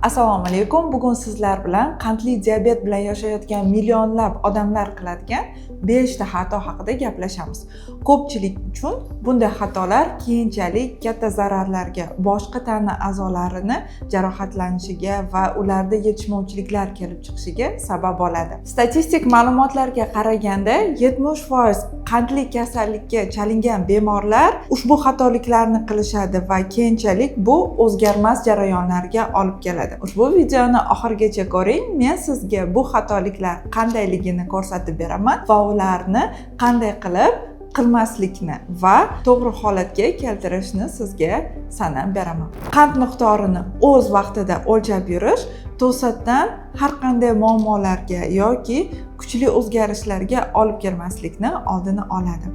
Assalomu alaykum. Bugun sizlar bilan qandli diabet bilan yashayotgan millionlab odamlar qiladigan 5 ta xato haqida gaplashamiz. Ko'pchilik uchun bunday xatolar keyinchalik katta zararlarga, boshqa tana a'zolarini jarohatlanishiga va ularda yetishmovchiliklar kelib chiqishiga sabab bo'ladi. Statistik ma'lumotlarga qaraganda, 70% qandli kasallikka chalingan bemorlar ushbu xatoliklarni qilishadi va keyinchalik bu o'zgarmas jarayonlarga olib keladi. Ushbu videoni oxirigacha ko'ring. Men sizga bu xatoliklar qandayligini ko'rsatib beraman va ularni qanday qilib qilmaslikni va to'g'ri holatga keltirishni sizga sanab beraman. Qand miqdorini o'z vaqtida o'lchab yurish to'satdan har qanday muammolarga yoki kuchli o'zgarishlarga olib kelmaslikni oldini oladi.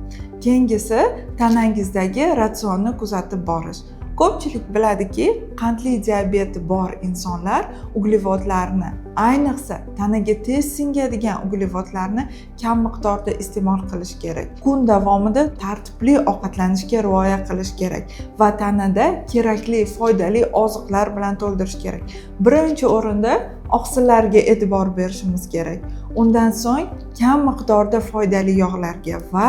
Keyingisi, tanangizdagi ratsionni kuzatib borish. Ko'pchilik biladiki, qandli diabeti bor insonlar uglevodlarni, ayniqsa tanaga tez singadigan uglevodlarni kam miqdorda iste'mol qilish kerak. Kun davomida tartibli ovqatlanishga rioya qilish kerak va tanada kerakli, foydali oziqlar bilan to'ldirish kerak. Birinchi o'rinda oqsillarga e'tibor berishimiz kerak. Undan so'ng kam miqdorda foydali yog'larga va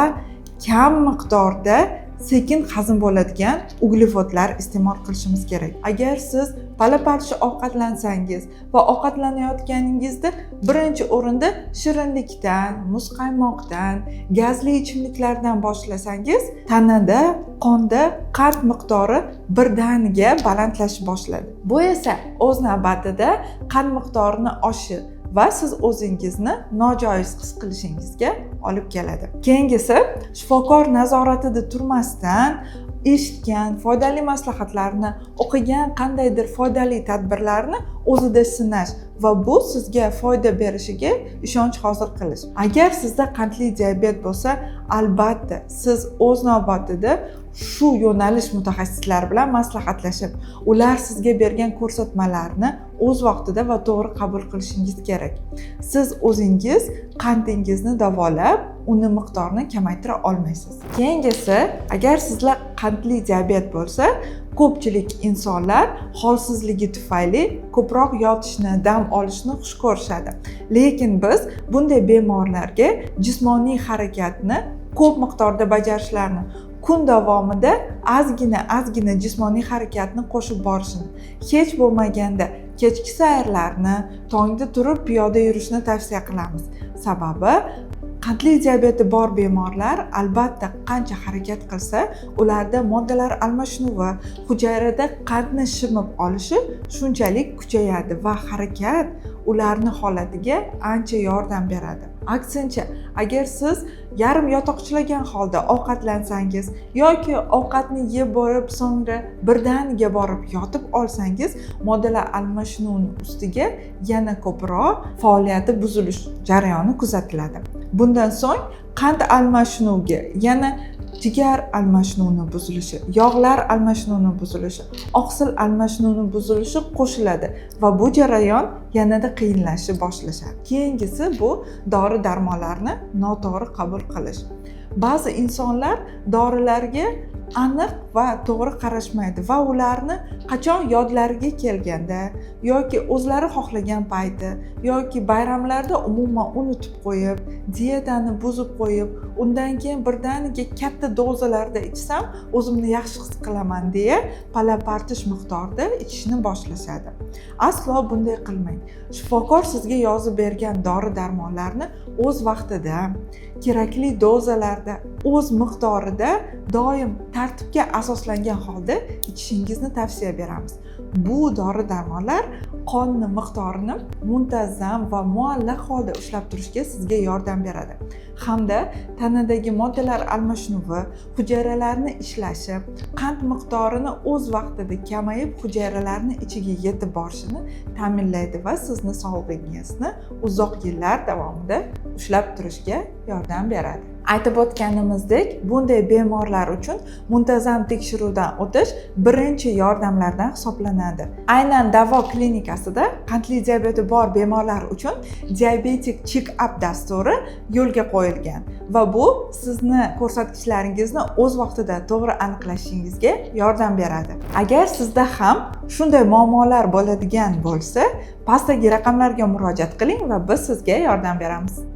kam miqdorda sekin hazm bo'ladigan uglevodlar iste'mol qilishimiz kerak. Agar siz pala-parcha ovqatlansangiz va ovqatlanayotganingizda birinchi o'rinda shirinlikdan, muzqaymoqdan, gazli ichimliklardan boshlasangiz, tanada, qonda qand miqdori birdaniga balandlashib boshladi. Bu esa o'z navbatida qand miqdorini oshishi va siz o'zingizni nojoiz his qilishingizga olib keladi. Keyingisi, shifokor nazoratida turmasdan eshitgan foydali maslahatlarni, o'qigan qandaydir foydali tadbirlarni o'zida sinash va bu sizga foyda berishiga ishonch hosil qilish. Agar sizda qandli diabet bo'lsa, albatta siz o'z navbatida shu yo'nalish mutaxassislari bilan maslahatlashib, ular sizga bergan ko'rsatmalarni o'z vaqtida va to'g'ri qabul qilishingiz kerak. Siz o'zingiz qandingizni davolab, uni miqdorini kamaytira olmaysiz. Keyingisi, agar sizlar qandli diabet bo'lsa, ko'pchilik insonlar holsizligi tufayli ko'proq yotishni, dam olishni xush ko'rishadi. Lekin biz bunday bemorlarga jismoniy harakatni ko'p miqdorda bajarishlarini, kun davomida ozgina ozgina jismoniy harakatni qo'shib borishini, hech bo'lmaganda kechki sayrlarni, tongda turib piyoda yurishni tavsiya qilamiz. Sababi, qandli diabeti bor bemorlar albatta qancha harakat qilsa, ularda moddalar almashinuvi, hujayrada qandni shimib olishi shunchalik kuchayadi va harakat ularni holatiga ancha yordam beradi. Aksincha, agar siz yarim yotoqchilagan holda ovqatlansangiz yoki ovqatni yeb borib, so'ngra birdaniga borib yotib olsangiz, moddalar almashinuvini ustiga yana ko'proq faoliyati buzilish jarayoni kuzatiladi. Bundan so'ng qand almashinuviga yana jigar almashinuvini buzilishi, yog'lar almashinuvini buzilishi, oqsil almashinuvini buzilishi qo'shiladi va bu jarayon yanada qiyinlashib boshlashadi. Keyingisi, bu dori darmonlarni noto'g'ri qabul qilish. Ba'zi insonlar dorilarga aniq va to'g'ri qarashmaydi va ularni qachon yodlariga kelganda yoki o'zlari xohlagan payti yoki bayramlarda umuman unutib qo'yib, dietani buzib qo'yib, undan keyin birdaniga katta dozalarda ichsam, o'zimni yaxshi his qilaman deya pala partish miqdorda ichishni boshlashadi. Aslo bunday qilmang. Shifokor sizga yozib bergan dori darmonlarni o'z vaqtida, kerakli dozalarda, o'z miqdorida, doim tartibga asoslangan holda ichishingizni tavsiya beramiz. Bu dori darmonlar qonni miqdorini muntazam va muallaq holda ushlab turishga sizga yordam beradi hamda tanadagi moddalar almashinuvi, hujayralarni ishlashi, qand miqdorini o'z vaqtida kamayib, hujayralarni ichiga yetib borishini ta'minlaydi va sizni sog'lig'ingizni uzoq yillar davomida ushlab turishga yordam beradi. Aytib o'tganimizdek, bunday bemorlar uchun muntazam tekshiruvdan o'tish birinchi yordamlardan hisoblanadi. Aynan Davo klinikasida qandli diabeti bor bemorlar uchun diabetik check-up dasturi yo'lga qo'yilgan va bu sizni ko'rsatkichlaringizni o'z vaqtida to'g'ri aniqlashingizga yordam beradi. Agar sizda ham shunday muammolar bo'ladigan bo'lsa, pastdagi raqamlarga murojaat qiling va biz sizga yordam beramiz.